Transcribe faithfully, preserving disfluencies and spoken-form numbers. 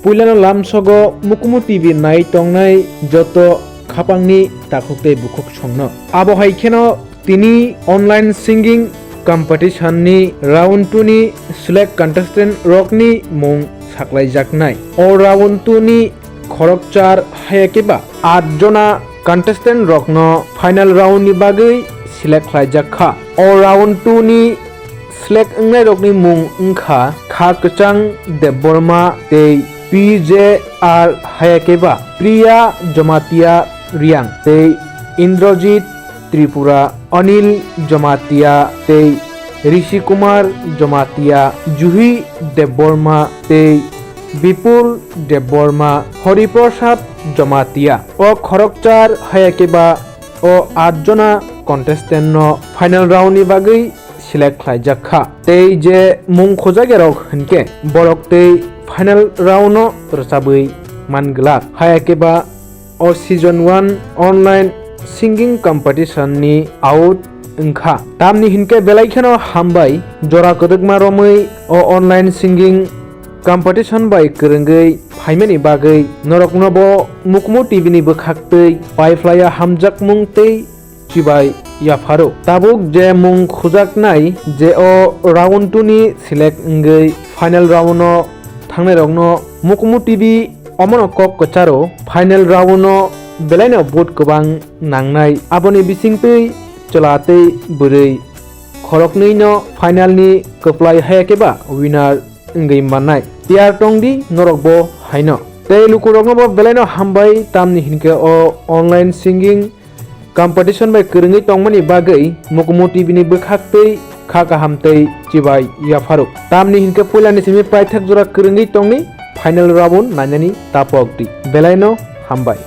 Puilano lamsogo Mukumu T V nai tongnai joto khapangni takhuk tei bukhuk songno. Abo hai kheno tini online singing competition ni round two ni select contestant rokni mung saklaijaknai. O round two ni khorokchar haya khe ba aat jona contestant rokno final round ni bagwi select khlaijak kha. O round two ni select wngnai rokni mung wngkha Kha Kwchang Debbarma tei P J R haya khe ba Priya Jamatia Riang tei Indrajit Tripura, Anil Jamatia tei Rishi Kumar Jamatia, Juhi Debbarma tei Bipul Debbarma, Hariprasad Jamatia. O khorokchar haya khe ba o aat jona contestant no final round ni bagwi select khlaijak kha. Tei je mung khujak rok hinkhe borok tei final round no rwchabwi man glak. Haya khe ba o season one online singing competition ni out wngkha. Tamni hinkhe belai kheno hambai jora kwdwkma romwi o online singing competition bai kwrwngwi phaimani bagwi norokno bo Mukumu T V ni bwkhak twi paiphlaiya hamjakmung tei chibai yapharo. Tabuk je mung khujaknai je o round two ni select wngwi final round o thangnairokno Mukumu T V omono kok kwcharo final round o belaino vote kwbang nangnai. Aboni bisingtwi chwla tei bwrwi khoroknwino final ni kwplai haya khe ba winner wngwi mannai. Tiyar tongdi norokbo haino. Tei lukurokno bo belaino hambai tamni hinkhe o online singing competition bai kwrwngwi tongmani bagwi Mukumu T V ni bwkhak tei kha kaham tei chibai yapharuk. Tamni hinkhe puilani simi paithak jora kwrwngwi tongni final round nainani tapok di. Belaino hambai.